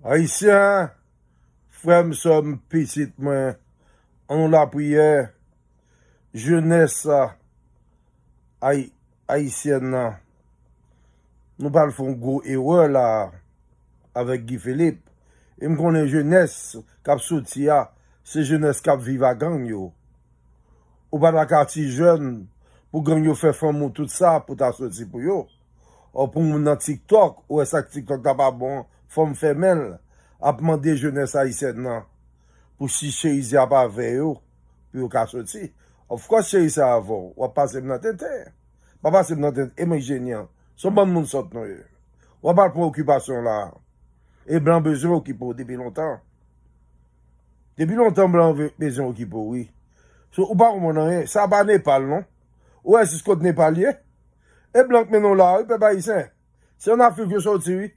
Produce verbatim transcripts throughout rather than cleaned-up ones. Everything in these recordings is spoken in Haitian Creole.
Ayisyen, frè m, sè m, pitit mwen, ann nou lapriyè, jenès ayisyèn nan, nou pral fè yon gwo erè la avèk Guy Philippe. E m konnen jenès k ap soti a, se jenès k ap viv a gang yo. Ou pa ta ka ti jèn pou gang yo fè fanm ou tout sa pou ta soti pou yo. Ou pou moun nan TikTok, ou wè sa k TikTok ta pa bon, fanm fèmen l, ap mande jenès ayisyèn nan pou si cherizi a pa avè yo, pou yo ka soti. Of course, cherizi a avè w, w ap pase m nan tenten. Pa pase m nan tenten, e mwen jenyan. Se yon bann moun sòt nou ye. W ap al pran okipasyon la. E blan bezwen okipe w depi lontan. Depi lontan blan ve- bezwen okipe w, wi. So, ou pa konprann anyen. Sa pa Nepal, non. Ou wè jis kot Nepal ye? E blan k mennen w la, wi, pèp ayisyen. Se ann Afrik yo soti, wi.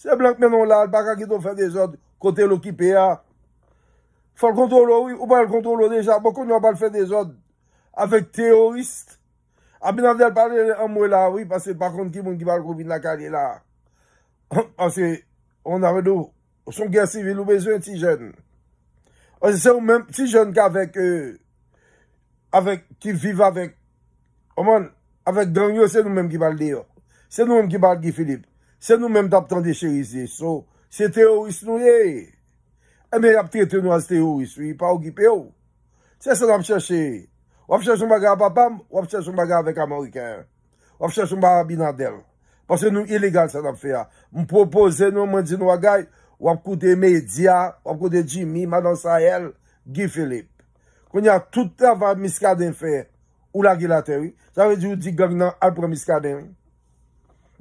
Se blan k mennen w la, l pa ka kite w fè dezòd kote l okipe a. Fò l kontwole w, wi. Ou pa l kontwole w deja. Bon, kounye a w pa l fè dezòd avèk teworis. Abinader pa rele anmwe la, wi, paske l pa konn ki moun ki pral kou vin lakay li la. Paske, on a di, se yon gè sivil ou bezwen, ti jèn. Paske se ou menm, ti jèn k avèk, euh, avèk, ki viv avèk, kòman, avèk gang yo, se nou menm ki pral deyò. Se nou menm ki pral Guy Philippe. Se nou menm t ap tande cherizi. So, se teworis nou ye. Ebyen, y ap trete nou as teworis, wi, pa okipe w. Se sa n ap chèche. W ap chèche yon bagay a papa m, w ap chèche yon bagay avèk Ameriken. W ap chèche yon bagay Abinader. Paske nou ilegal sa n ap fè a. M pwopoze nou, mwen di nou bagay, w ap koute medya, w ap koute Jimmy, Madan Sayèl, Guy Philippe. Kounye a, tout travay Muscadin fè, ou lage l atè, wi. Sa vle di ou di gang nan al pran Muscadin, wi.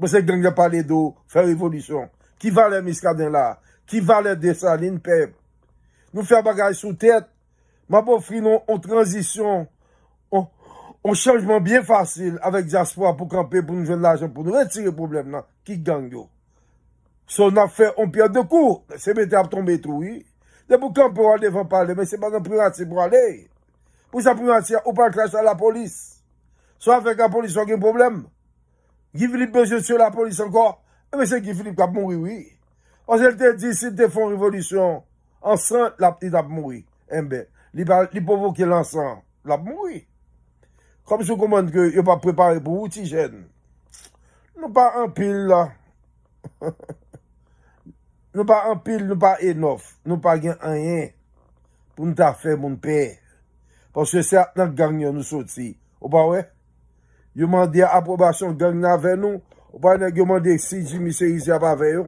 Bon, se gang nan pale de w, fè revolisyon. Ki valè Muscadin la? Ki valè Desalin, pèp? Nou fè bagay sou tèt. M ap ofri nou yon tranzisyon, yon, yon chanjman byen fasil avèk dyaspora pou kanpe, pou nou jwenn lajan, pou nou retire pwoblèm nan, ki gang yo. So, n ap fè yon pyè de kou. Se mete ap tonbe tou, wi. Depi w kanpe, w al devan palè, men se pa nan primati pou w ale. Pou sa primati a, ou pral krache a lapolis. So, avèk lapolis, w gen pwoblèm. Guy Philippe bezwen tiye lapolis ankò. Ebyen, se Guy Philippe k ap mouri, wi. Paske l te di, si l te fè yon revolisyon an san, l ap, li t ap mouri. Enben, li pa, li pwovoke l an san, l ap mouri. Kòmsi w konprann ke yo pa prepare pou ou, ti jèn. Nou pa anpil la. Nou pa anpil, nou pa enòf. Nou pa gen anyen pou nou ta fè moun pè. Paske se nan gang yo nou soti. Ou pa wè? Yo mande apwobasyon gang nan avè nou. Ou pa wè nèg yo mande si Jimmy Cerizé ap avè yo.